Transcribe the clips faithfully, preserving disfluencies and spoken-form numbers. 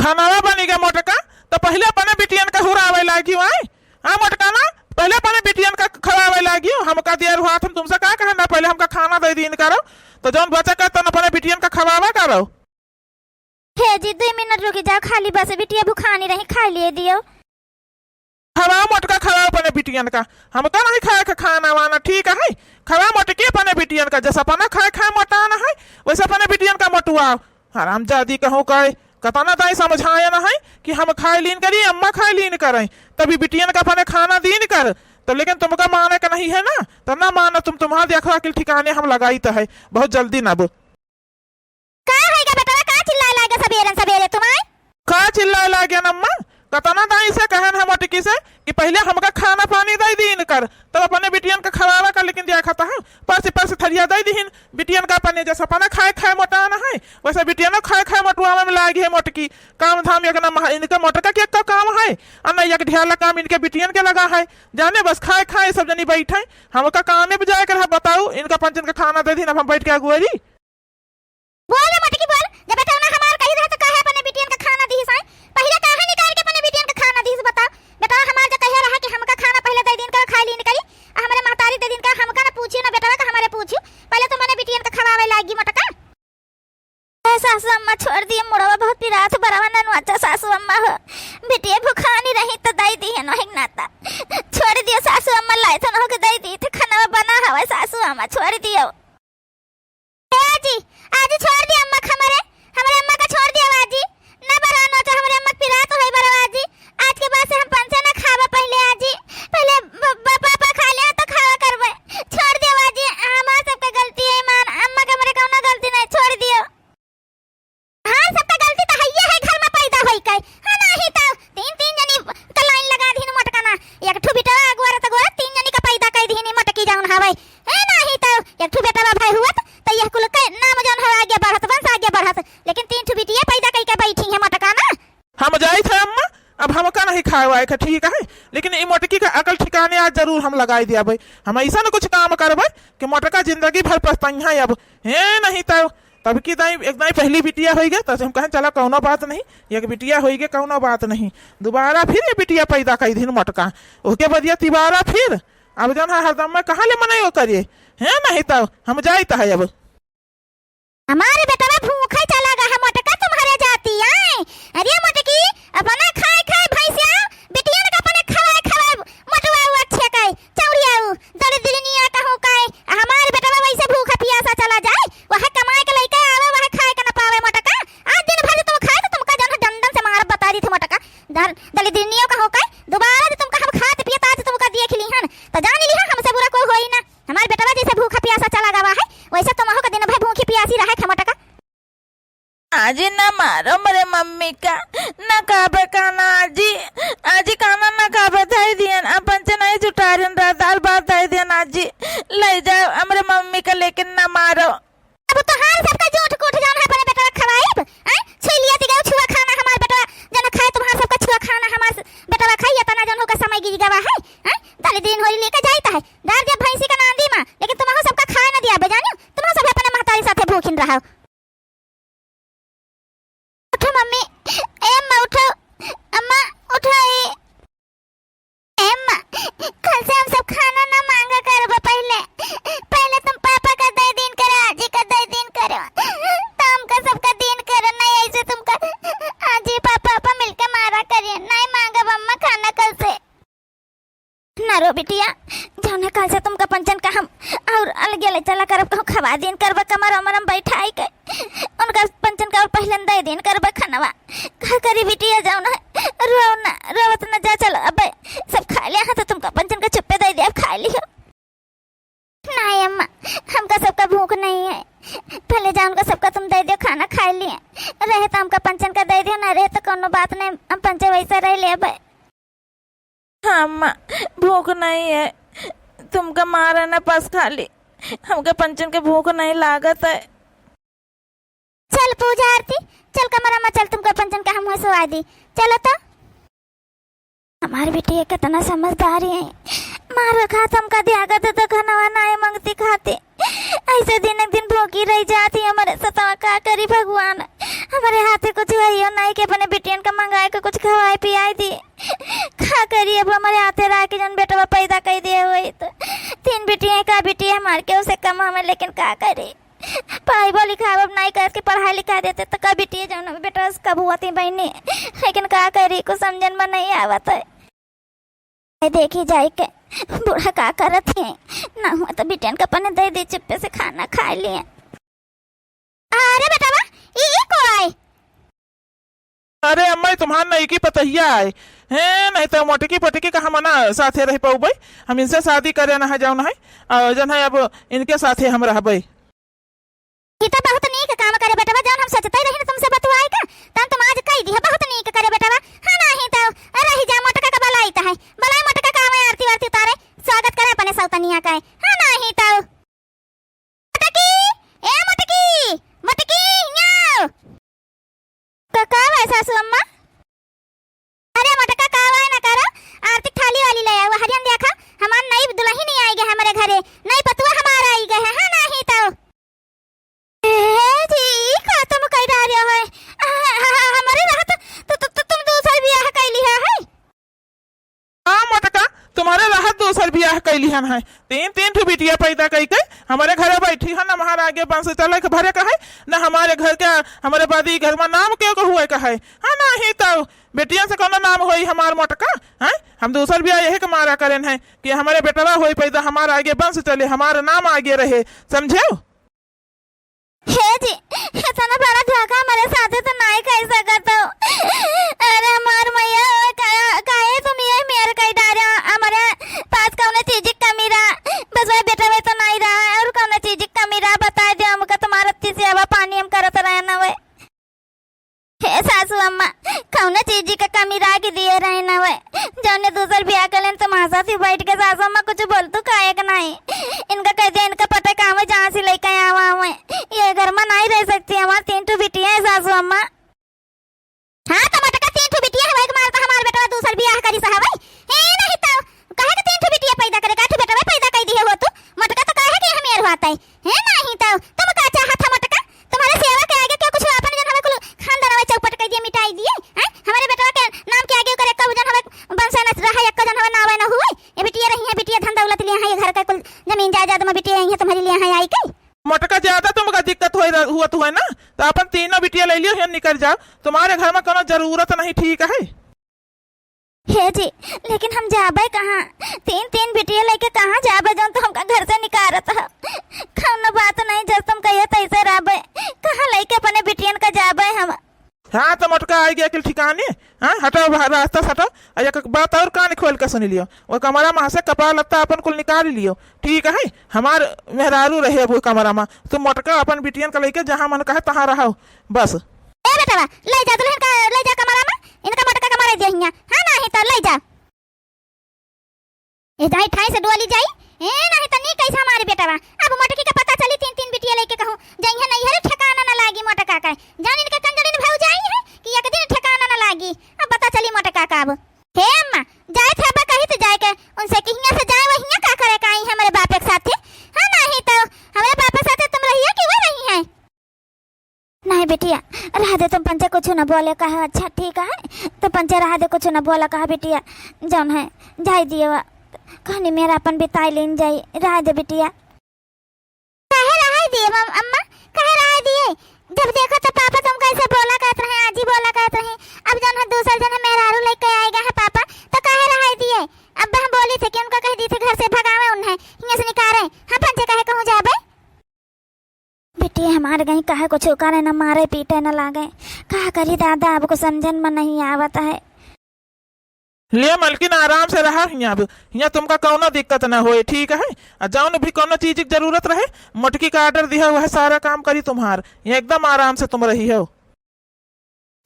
खानावा बनी गए मोटका, तो पहिले अपने बिटियन का हुरावे लागी आए। हाँ मोटका ना, पहिले अपने बिटियन का खवावे लागी। हमका देर हुआ, हम तुमसे का कहे ना, पहिले हमका खाना दे दीन करो, तो जौन बचा कर तन अपने बिटियन का खवावे करो। हे जी, दुइ मिनट रुकी जाओ, खाली बस बिटिया भुखानी रही, खाइ लिए दियो। खवाओ मोटका, खवाओ अपने बिटियन का। हमका नहीं खाए का खाना वाना, ठीक है? खवाओ मोटकी अपने बिटियन का, जैसे अपना खाए खाए मोटाना है, वैसे अपने बिटियन का मोटुआओ। हरामजादी कहूँ का, कतना दाई समझाए न है कि हम खाए लीन करी, अम्मा खाए लीन करें, तभी बिटियन का अपने खाना दीन कर। तो लेकिन तुमका माने का नहीं है ना, तो ना मानो तुम, तुम्हार देखवा के ठिकाने हम लगाइत है बहुत जल्दी नब। का होइगा बेटवा, का चिल्लाए लागे सबेरन सबेरे तुम आए? का चिल्लाए लागे अम्मा? कतना दाई से कहन हम मोटकी से कि पहिले हमका खाना पानी दे दीन कर, तब अपने बिटियन का खवावा कर, लेकिन देखत है परसी परसी थरिया दे दीन बिटियन का अपने, जैसे अपना खाए खाए मोटाना है, वैसे बिटियन खाए खाए मोटुआवे में लागी है मोटकी। काम धाम एक ना महा-, इनके मोटका के का काम है, और ना एक ढेला काम इनके बिटियन के लगा है। जाने बस खाए खाए सब जनी बैठे, हमका कामे पे जाए के रहा, बताओ, इनका पंचन का खाना दे दीन, अब हम बैठ के अगुअरी। बोल रे मोटकी बोल, जब बेटवा हमार कही रहे तो काहे अपने बिटियन का खाना दीस आए? पहिले काहे निकाल के अपने बिटियन का खाना दीस बताओ? बेटवा हमार जो कहे रहा कि हमका खाना पहिले दे दीन कर, खाए लीन करी, आ हमरे महतारी दे दीन कर, हमका ना पूछियो ना बेटवा का हमरे पूछियो, पहिले तो मने बिटियन का खवावे लागी मोटका। ए सासू अम्मा छोड़ दियो, मुड़वा बहुत पिरात, बरवा ननुआ चा सासू अम्मा हो, बिटिया भुखानी रही तो दे दी है नोहिक नाता, छोड़ दियो सासू अम्मा, लाई तो नोह के दे दी थे, खाना बना हवे सासू अम्मा, छोड़ दियो। ए आजी, आजी छोड़ दिया अम्मा का हमरे, हमरे अम्मा का छोड़ दिया आजी। ना बरवा नोचा हमरे अम्मा का पिरात होई बरवा आजी। आज के बाद से हम पंचे ना खाबा पहिले आजी। पहिले ब-, ब-, पापा खा लिया तो खावा करबे। छोड़ दिया आजी, हमार सबका गलती है मान, अम्मा के हमरे कौनो गलती नहीं, छोड़ दियो। हाँ, सबका गलती तो हइये है, घर में पैदा होई के। हाँ, नाही तो तीन, तीन जनी का लाइन लगा दीन मोटका ना। एक ठो बिटवा अगुआरा तो गोरा, तीन जनी का पैदा कर दीन मोटकी जौन हवे। ए, नाही तो एक ठो बेटवा भाई हुअत, तो यह कुल के नाम जौन हवे आगे बढ़त, वंश आगे बढ़त। लेकिन तीन ठो बिटिया पैदा कई के बैठी है मोटका ना। हम जाइत है अम्मा, अब हमका नहीं खाए वाए के, ठीक है? लेकिन ई मोटकी का अकल ठिकाने आज जरूर हम लगाई दिया भाई। हम ऐसा न कुछ काम करबे कि मोटका जिंदगी भर पछताई है अब। हे नहीं तो तब की दाई, एक दाई पहली बिटिया होई गए, तो हम कहें, "चला, कौनो बात नहीं, एक बिटिया होई गए, कौनो बात नहीं।" दोबारा फिर ये बिटिया पैदा कई दिन मोटका, ओके बदिया तिबारा फिर। अब जौन है, हरदम में कहाँ ले मनाई वो करिए, हैं? नहीं तो हम जाइत है अब। हमारे बेटवा भूखे चला गा है मोटका, तुम्हारे जाती आए। अरे मोटकी, अपना खाए खाए भैंसिया, बिटियन का अपने खवाए खवाए मोटवा हुआ अच्छे काई। चौड़ियाऊ, दलिद्रिनिया कहूँ काई, हमार बेटवा वैसे भूखा पियासा चला जाए, वह कमाए के लइके आवे, वह खाए के न पावे मोटका। आज दिन भर तुम खाए तो तुमका जौन है डंडन से मारब बता दी थे मोटका। दल-, दलिद्रिनियो कहूँ काई, दोबारा जो तुमका हम खात पियत आज तुमका देख लीहन, तो जान लीहा हमसे बुरा कोई होई ना। हमार बेटवा जैसे भूखा पियासा चला गवा है, वैसे तुमहू का दिन भर भूखी पियासी रहे थे मोटका। आजी ना मारो मोरे मम्मी का, ना खाबे खाना आजी, आजी खाना ना खाबे, धई दियन, अपन से नहीं जुटारियन रहा, दाल भात धई दियन आजी, ले जाओ हमरे मम्मी का, लेकिन ना मारो। अब तोहार सबका झूठ कूठ जौन है अपने बेटवा खवाइब, हैं? छुई लिया तिगौ छुआ खाना हमार बेटवा, जौन खाए तुम्हार सबका छुआ खाना हमार बेटवा खाई, इतना जौन होकर समय गिर गवा है, हैं? दलिद्रिन होई लेके जाइत है, गार जब भैंसी का नांदी माँ, लेकिन तुम्हार सबका खाए ना दिया बे जानियो, तुम्हार सब अपने महतारी साथे भूखिन रहो। उठो मम्मी, ए अम्मा उठो, अम्मा उठो, ए, ए अम्मा, कल से हम सब खाना ना मांगा करबो पहले, पहले तुम पापा का दे दीन करो, आजी का दे दीन करो, तो हमका सबका दीन करो, नहीं ऐसे तुमका आजी पापा, पापा मिलके मारा करिए, नहीं मांगब अम्मा खाना कल से। ना रो बिटिया, जौने काल से तुमका पंचन का हम और अलगे ले चला करब, कहूँ खवा दीन करब, कमर उमर में बैठाई के उनका पंचन का और पहले दे दीन करब खनवा। का करी बिटिया, जाओ ना, रो ना, रोवत ना जा, चलो अबे सब खा लिया है तो तुमका पंचन का चुप्पे दे दिया, अब खा लियो। नहीं अम्मा, हमका सबका भूख नहीं है, पहले जा उनका सबका तुम दे दियो, खाना खा लिए, रहे तो हमका पंचन का दे दियो, ना रहे तो कोनो बात नहीं, हम पंचे वैसे रह ले अबे। हाँ अम्मा, भूख नहीं है, तुमका मारा ना पास खाली, हमका पंचन के भूख नहीं लागत है। चल पूजा आरती, चल कमरा में चल, तुमका पंचन का हम हुआ सोवा दी, चलो तो। हमार बिटिया कितना समझदार है, मारो खात हमका दिया कर दे तो खनवा नाय मंगती खाती, ऐसे दिन एक दिन भूखी रह जाती हमारे सतवा, का करी भगवान, हमारे हाथे कुछ वही हो नहीं कि अपने बिटियन मंगाए के कुछ खवाए पियाए दी। का करी अब, हमरे हाथे रह के जौन बेटवा पैदा कइ दिए होई तो। तीन बिटिया, का बिटिया हमार के उसे कम हमें, लेकिन का करी? पढ़ाई लिखाई अब नाई करके पढ़ाई लिखा देते तो का बिटिया जौन बेटवा से कब हुआ थी बहनी, लेकिन का करी, कुछ समझन में नहीं आवत है। ए, देखी जाई के बूढ़ा का करत है, ना हुआ तो बिटियन का अपने दे दी, चुप्पे से खाना खाए लिए। अरे बेटवा, ई, ई को आए? अरे अम्मा, ई तुम्हार नईकी पतहिया आए हैं, नहीं तो मोटकी पटकी का हम ना साथे रह पउबे। हम इनसे शादी करे ना है, जौन है, और जौन है अब इनके साथे हम रहबे। ई तो बहुत नीक काम करे बेटवा, जौन हम सोचते रही ना तुमसे बतुआए का, तन तुम आज कई दिया, बहुत नीक करे बेटवा। हाँ, नाही तो रही जा, मोटका का बलाई तो है, बलाई मोटका का आवे आरती वारती उतारे, स्वागत करे अपने सौतनिया का है। हाँ, नाही तो। मोटकी, ए मोटकी, मोटकी, हियाँ। का, का बा सासू अम्मा? अरे मोटका, का बा ना करो, आरती थाली वाली ले आओ, हरियन देखा, हमार नई दुल्हन ही आई गए हमारे घरे, नई पतुआ हमारा आई गए है, हाँ नाही तो। ए जी, ई का तुम कह डारे हो? आ, आ, आ, हमारे रहत तो, तो, तो तुम दूसर बियाह कैली है, है? हाँ मोटका, तुम्हारे रहत दूसर बियाह कैली हन है। तीन, तीन ठो बिटिया पैदा कई के हमारे घरे बैठी है, न हमारे आगे वंश चले के भरे का है, न हमारे घर के, हमारे बाद ई घर में नाम के को हुए का है। हाँ, नाही तो बेटियन से कौनो नाम होई हमार मोटका, हैं? हम दूसर बियाह यही के मारा करेन है कि हमारे बेटवा होई पैदा, हमार आगे वंश चले, हमार नाम आगे रहे, समझे? हे जी, इतना बड़ा धोखा हमारे साथे तो नाई कर सकत हो। अरे हमार मैया, का-, काहे तुम ये मेर कई डारे? हमारे पास कौनो चीज की कमी रहा? बस वही बेटा में तो नाई रहा है, और कौनो चीज की कमी रहा? बताए दे हमका, तुम्हारा अच्छी सेवा पानी हम करत रहे ना वे। हे सासू अम्मा, कौनो चीज का कमी राखी दिए रहे ना वे। जौने दूसर बियाह कर लेन, तुम्हारे साथ ही बैठ के सासू अम्मा कुछ बोल तू काहे के नाही। इनका कह दिया, इनका पता काम है, जहाँ से लेके आवा हुए। ये घर में नाही रह सकती, हमार तीन ठो बिटिया है सासू अम्मा। हाँ, तो मोटका तीन ठो बिटिया है, एक मार तो हमार बेटवा दूसर बियाह करी सहबै। हे नाही तो, काहे के तीन ठो बिटिया पैदा करे, का ठो बेटवा पैदा कर दिए हो तू? मोटका तो काहे के हमें अरवाता है? हे नाही तो, तुम का चाहत है मोटका? तुम्हारे सेवा के आगे क्या कुछ अपन जन हमें कुल खानदान हमें चौपट कर दिए, मिटाई दिए? हैं? हमारे बेटवा के नाम के आगे करे कब जन हमें वंश न रहा, एक जन हमें नावे न हुए। ये बिटिया रही है, बिटिया धन दौलत लिए हैं, ये घर का कुल जमीन जायदाद में बिटिया यही है तुम्हारे लिए हैं आई के। मोटका ज्यादा तुमका दिक्कत होई रह-, हुआ तो है ना, तो अपन तीनों बिटिया ले लियो, यहाँ निकल जाओ, तुम्हारे घर में कोनो जरूरत नहीं, ठीक है? हे जी, लेकिन हम जाबे कहाँ? तीन, तीन बिटिया लेके कहाँ जाबे, जौन तो हमका घर से निकारत है? कौनो बात नहीं, जब तुम कहिए तैसे रहबे। कहाँ लेके अपने बिटियन का जाबे हम? हाँ, तो मोटका आई गया अकिल ठिकाने। हाँ, हटो, बा-, रास्ता से हटो। और एक बात और कान खोल के सुन लियो, वो कमरा में से कपड़ा लत्ता अपन कुल निकाल लियो, ठीक है? हमार मेहरारू रहे वो कमरा में, तो मोटका अपन बिटियन का लेके जहाँ मन कहे तहाँ रहो, बस। ए बेटवा, ले जा दुल्हन का, ले जा कमरा में, इनका मोटका कमरा दे हियाँ। हाँ, नाही तो ले जा। ए दाई ठाई से डोली जाई, ए नाही तो नी कैसे हमारे बेटवा। अब मोटकी का पता चली, तीन तीन बिटिया लेके कहूँ, जइहे नहीं हरे ठिकाना ना लागी मोटका का। जान इनके कंजड़िन भौजाई है कि एक दिन ठिकाना ना लागी। अब पता चली मोटका का अब। हे अम्मा, जाए थे अब कही तो जाए के, उनसे कि हियाँ से जाए, वहियाँ का करे का आई हमारे बाप के साथे? हाँ, नाही तो हमारे बाप के साथे तुम रहिए कि वो रही है? नहीं बिटिया, रह दे, तुम पंचे कुछ न बोले कहा। अच्छा ठीक है, तो पंचे रह दे, कुछ न बोला कहा बिटिया। जौन है, जाए दिए वा। कहनी मेरा अपन बिताई लेन जाई, रह दे बिटिया। काहे रह दिए मम-, अम्मा, काहे रह दिए? जब देखो तो पापा तुम कैसे बोला कहत रहे, आजी बोला कहत रहे। अब जौन है दूसर जन है मेहरारू लेके आएगा है पापा, तो काहे रह दिए? अब हम बोली थे कि उनका कह दी थे घर से भगावे उन्हें, हियाँ से निकाले। हम पंचे काहे कहूँ जाबे? बिटिया हमार गई, काहे कुछ करे न मारे पीटे न लागे। का करी दादा, अब कुछ समझन में नहीं आवत है। ले मलकिन, आराम से रहा हियाँ, अब हियाँ तुमका कौनो दिक्कत न होए, ठीक है? आ जौन भी कौनो चीज की जरूरत रहे, मोटकी का order दिया हुआ है, सारा काम करी तुम्हार। हियाँ एकदम आराम से तुम रही हो।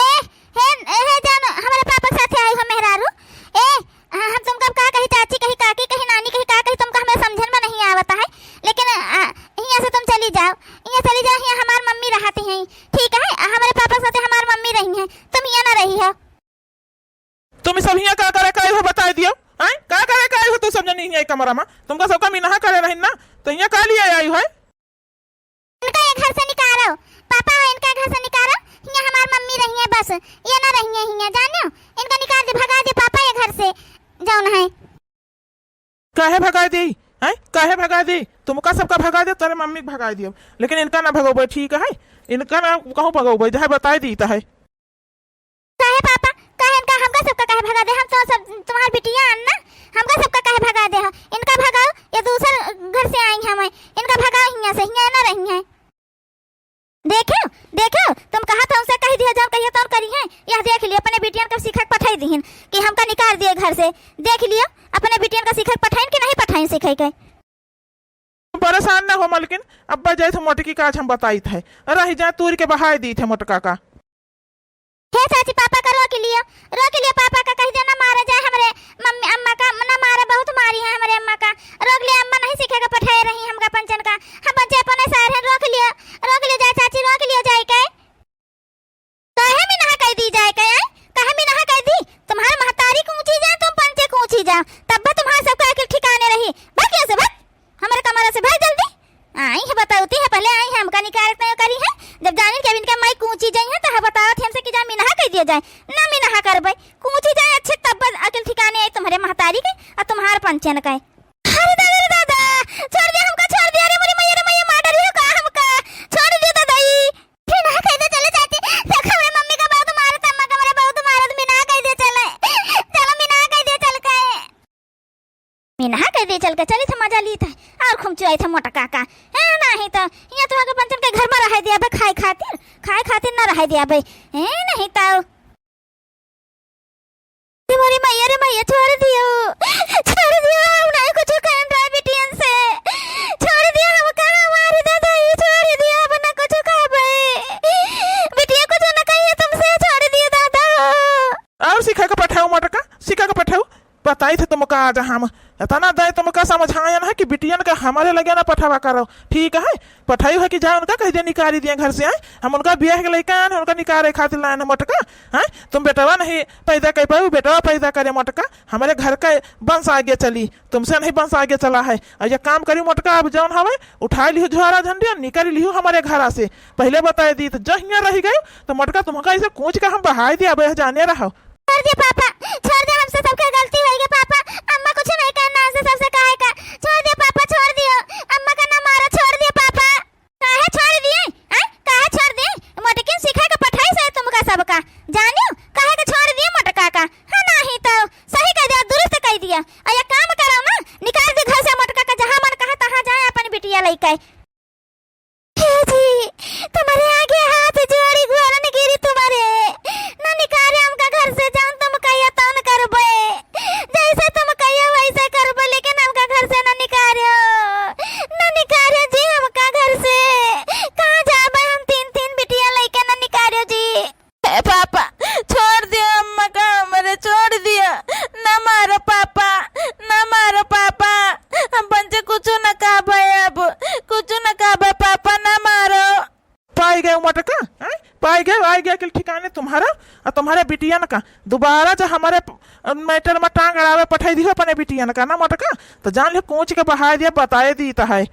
ए, हे, ए, हे जान, हमारे पापा के साथे आई हो मेहरारू। ए, आ, हम तुमका अब का कही, चाची कही, काकी कही, नानी कही, का कही, तुमका हमें समझन में नहीं आवता है। लेकिन, आ, हियाँ से तुम चली जाओ, हियाँ चली जाओ, हियाँ हमार मम्मी रहती हैं, ठीक है? आ, हमारे पापा के साथे हमार मम्मी रही हैं, तुम हियाँ ना रही हो। तुम सब हियाँ का करे का आई हो, बताई दियो, हैं? का करे का आई हो तू सब जनी हियाँ ई कमरा में? तुमका सबका मिनहा करे रही ना, तो हियाँ का लिए आई हो, हैं? इनका ये घर से निकारो, पापा हो, इनका घर से निकारो। हियाँ हमार मम्मी रही है बस, ये ना रही है हियाँ, जानियो। इनका निकाल दे, भगा दे पापा ये घर से, जौन है। काहे भगाइ देई? हैं? काहे भगाइ देई? तुमका सबका भगाइ देब, तोरे मम्मी के भगाइ देब, लेकिन इनका ना भगौबै, ठीक है? इनका ना कहूँ भगौबै, जहाँ बताइ दीत है। काहे पापा? काहे इनका, हमका सबका काहे भगाइ दे? हम तो सब तुम्हार बिटिया आन ना, हमका सबका काहे भगाइ दे हो? इनका भगाओ, ये दूसर घर से आई हैं, इनका भगाओ हियाँ से, हियाँ ना रही हैं। देखेउ, देखेउ, तुम कहत हो उनसे कहि दियो, जौन कहियो तौन करिहैं। यह देखि लियो, अपने बिटियन का सिखा के पठाई दिहिन कि हमका निकाल दिए घर से। देखि लियो, अपने बिटियन का सिखा के पठाइन कि नहीं पठाइन सिखा के। परेशान ना हो मलकिन, अब्बै जाइत है मोटकी का आज हम बताइत है, रहि जाए तूरि के बहाइ दीत है मोटका का। हे चाची, पापा का रोकि लियो, रोकि लियो, पापा का कहि दियो ना मारे जाए हमरे मम्मी, अम्मा का ना मारे, बहुत मारी है हमरे अम्मा का। रोकि लियो, अम्मा नहीं सिखा के पठाए रही हमका पंचन का। हम बच्चे अपने सार हैं, रोकि लियो, रोकि लियो जाए चाची, रोकि लियो जाए के। काहे मिनहा कहि दी जाए के, आय? काहे मिनहा कहि दी? तुम्हार महतारी कूची जाए, तुम पंचे कूची जाओ, तब तुम्हार सबका अकिल ठिकाने रही। भाग यहाँ से, भाग। हमरे कमरा से भाग जल्दी। आई है बतौती है, पहले आई है हमका निकारत नहीं करी है। जब जानिन कि अब इनका माई कूची जाई है, तो है बतावत है हमसे कि जा मिनहा कहि दिया जाए। ना मिनहा करबै, कूची जाए अच्छे तब अकिल ठिकाने आई तुम्हारे महतारी के और तुम्हार पंचन के। अरे दादा रे दादा, छोड़ दिया हमका, छोड़ दिया रे, मोरी मैया रे मैया, मार डारी हो का हमका, छोड़ दिया दादा ई। मिनहा कहि दे चले चाची, देख हमरे मम्मी का बहुत मारत, अम्मा का हमरे बहुत मारत, मिनहा कहि दे चले, चलो मिनहा कहि दे चल के। मिनहा कहि दे चल के, चली थे मजा ली थे, और खुमचुआई थे मोटका का। ए, नहीं तो, यहाँ तो आगे पंचन के घर में रह दिया बे खाए खातिर, खाए खातिर ना रह दिया बे। ए, नहीं तो। ए मोरी मैया रे मैया, छोड़ दियो, छोड़ दियो, हम नहीं कुछ कहन रहा बिटियन से, छोड़ दियो, हम कहाँ मारे दादा, ये छोड़ दियो, अब ना कुछ कहबे, बिटिया कुछ ना कहिए तुमसे, छोड़ दियो दादा। और सिखा के पठाओ मोटका, सिखा के पठाओ। बताई थे तुमका आज हम, इतना दे तुमका समझायन है कि बिटियन के हमरे लगे ना पठावा करो, ठीक है? पठाई है कि जाए उनका कहि दिया निकारी दिया घर से, हैं? हम उनका बियाह के लइके आयन है, उनका निकारे खातिर लायन है मोटका, हैं? तुम बेटवा नहीं पैदा कर पाए, बेटवा पैदा करे मोटका, हमरे घर का वंश आगे चली, तुमसे नहीं वंश आगे चला है। और ये काम करी मोटका, अब जौन हवे उठाई लिहू झोरा झंडी और निकरी लिहू हमरे घरा से। पहले बताए दी तो जहिया रहि गई तो मोटका तुमका ऐसे कूच के हम बहाई दिया, अब यह जाने रहो। छोड़ दे पापा, छोड़ दे, हमसे सबके गलती होइ गई पापा, अम्मा कुछ नहीं करना, हमसे सबसे काहे का, छोड़ दे पापा, छोड़ दियो, अम्मा का ना मारो, छोड़ दे पापा। काहे छोड़ दिए? आय, काहे छोड़ दिए? मोटकिन सिखा के पठाई से तुमका सबका, जानियो, काहे के छोड़ दिए मोटका का? हाँ, नहीं तो सही कहि दिया, दुरुस्त कहि दिया। और ये काम करो ना, निकाल दे घर से मोटका का, जहाँ मन कहा तहाँ जाए अपन बिटिया लइके। हे जी, तुम्हारे आगे हाथ जोड़ी गोरन गिरी तुम्हारे। न निकारे हमका घर से, जौन तुम कहिया तौन करबे। जैसे तुम कहिया वैसे करबे, लेकिन हमका घर से न निकारे। न निकारे जी हमका घर से। कहाँ जाबे हम तीन तीन बिटिया लइके, न निकारे जी। हे पापा, छोड़ दियो अम्मा का हमरे, छोड़ दियो। ना मारो पापा, ना मारो पापा। हम पंचे कुछ ना कहबे अब, कुछ ना कहबे पापा, ना मारो। पाई गए मोटका, हैं? पाई गए, आई गए अकिल ठिकाने तुम्हारा, और तुम्हारे बिटियन का। दोबारा जो हमरे प-, matter में टांग अड़ावे पठाई दिहो अपने बिटियन का ना मोटका, तो जान लियो कूच के बहाई दिया, बताए दी तो है।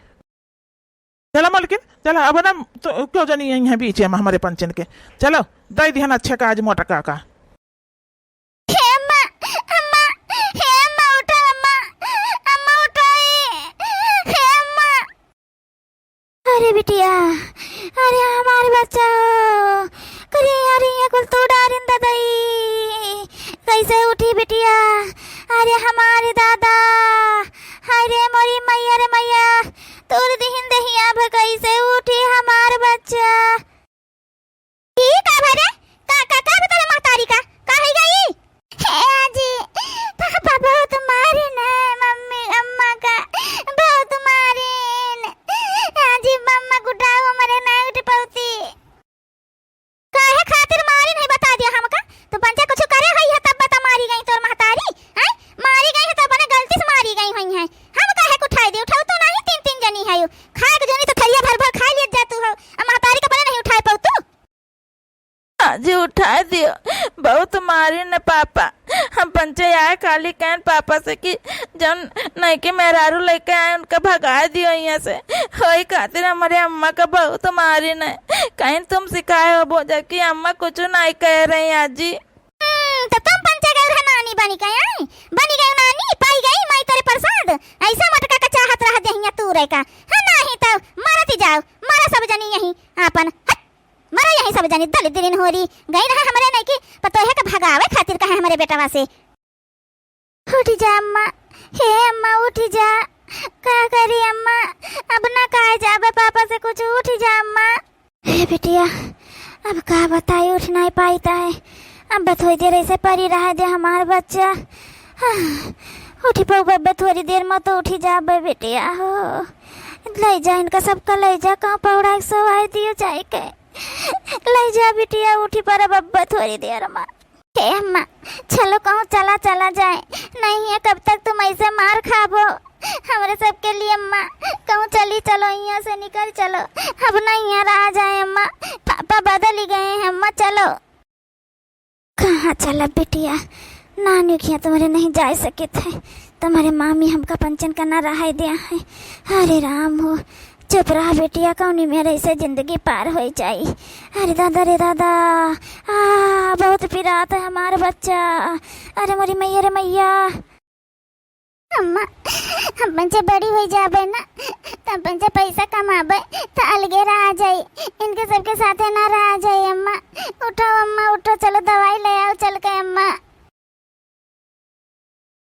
चला मलकिन, चला, अब ना तो क्यों जानी यहीं है बीच में हमरे पंचन के। चलो, दे दिहन अच्छे काज मोटका का। हे अम्मा, अम्मा, हे अम्मा, उठो अम्मा, अम्मा उठो, हे अम्मा। अरे बिटिया, अरे हमार बच्चा हो, अरे, अरे, ये कुल तू डारिन ददई, कैसे उठी बिटिया? अरे हमारी दादा, हाय रे मोरी मैया रे मैया, तोर दिहिन दहिया अब कैसे उठी हमार बच्चा? ई का भरे? का, का, का बता रे महतारी का? का होई गई? हे आजी, पापा बहुत मारिन है, मम्मी, अम्मा का बहुत मारिन। आजी, अम्मा गुटाओ मरे नाइट पौती। काहे खातिर मारिन है बता दिया हमका? तू पंचा कुछ करे होई है तब बता मारी गई तोर महतारी, हैं? मारी गई है तो अपने गलती से मारी गई होई है। हम काहे के उठाई दे, उठाऊ तो नहीं, तीन तीन जनी है यू। खाए के जोनी तो थरिया भर भर खाई लियत जा तू हो। अब महतारी के अपने नहीं तुम्हारी न पापा, हम पंचे आए खाली कहन पापा से कि जौन नइके मेहरारू लइके आए उनका भगाए दियो यहाँ से। होई खातिर हमरे अम्मा का बहुत मारी न, कहीं तुम सिखाए हो बोझा कि अम्मा कुछ नहीं कह रही आजी। हम्म, तो तुम पंचे गए रहे नानी बनी के, आई बनी गए नानी, पाई गई माई तोरे प्रसाद। ऐसा मटका का चाहत रह देहिया तू रह का। हाँ, नहीं तो मरत ही जाओ, मरा सब जनी यहीं आपन। हट, मरा यहीं सब जनी, दलिद्रिन होरी। गई रहे हमरे नइके पतोहे के भगावे खातिर कहे हमरे बेटवा से। उठ जा अम्मा, हे अम्मा उठ जा। का करी अम्मा, अब ना कहे जाबे पापा से कुछ, उठ जा अम्मा। हे बिटिया, अब का बताई, उठ नहीं पाइत है। अब थोड़ी देर ऐसे परी रहे दे हमार बच्चा। हाँ, उठ पउबे थोड़ी देर में तो उठी जाबे बिटिया हो। लइ जा इनका सबका, लइ जा कहूँ पौड़ा के सोवाई दियो जाए के। लइ जा बिटिया, उठी पर अब थोड़ी देर में। हे अम्मा, चलो कहूँ चला, चला जाए, नहीं है कब तक तुम ऐसे मार खाबो हमरे सबके लिए अम्मा। कहूँ चली चलो, यहाँ से निकल चलो, अब ना यहाँ रहा जाए अम्मा, पापा बदल ही गए हैं अम्मा, चलो। कहाँ चला बिटिया, नानी के यहाँ तुम्हारे नहीं जा सकित है, तुम्हारे मामी हमका पंचन का ना रहाई दिया है। अरे राम हो, चुप रहा बिटिया, कौनी मेरे से जिंदगी पार हो जाई। अरे दादा रे दादा, आ, बहुत पिरात है हमार बच्चा। अरे मोरी मैया रे मैया। अम्मा, हम पंचे बड़ी हो जाबे ना, तो हम पंचे पैसा कमाबे, तो अलगे रहा जाई, इनके सबके साथे ना रहा जाई अम्मा। उठो अम्मा, उठो, चलो दवाई ले आओ चल के अम्मा।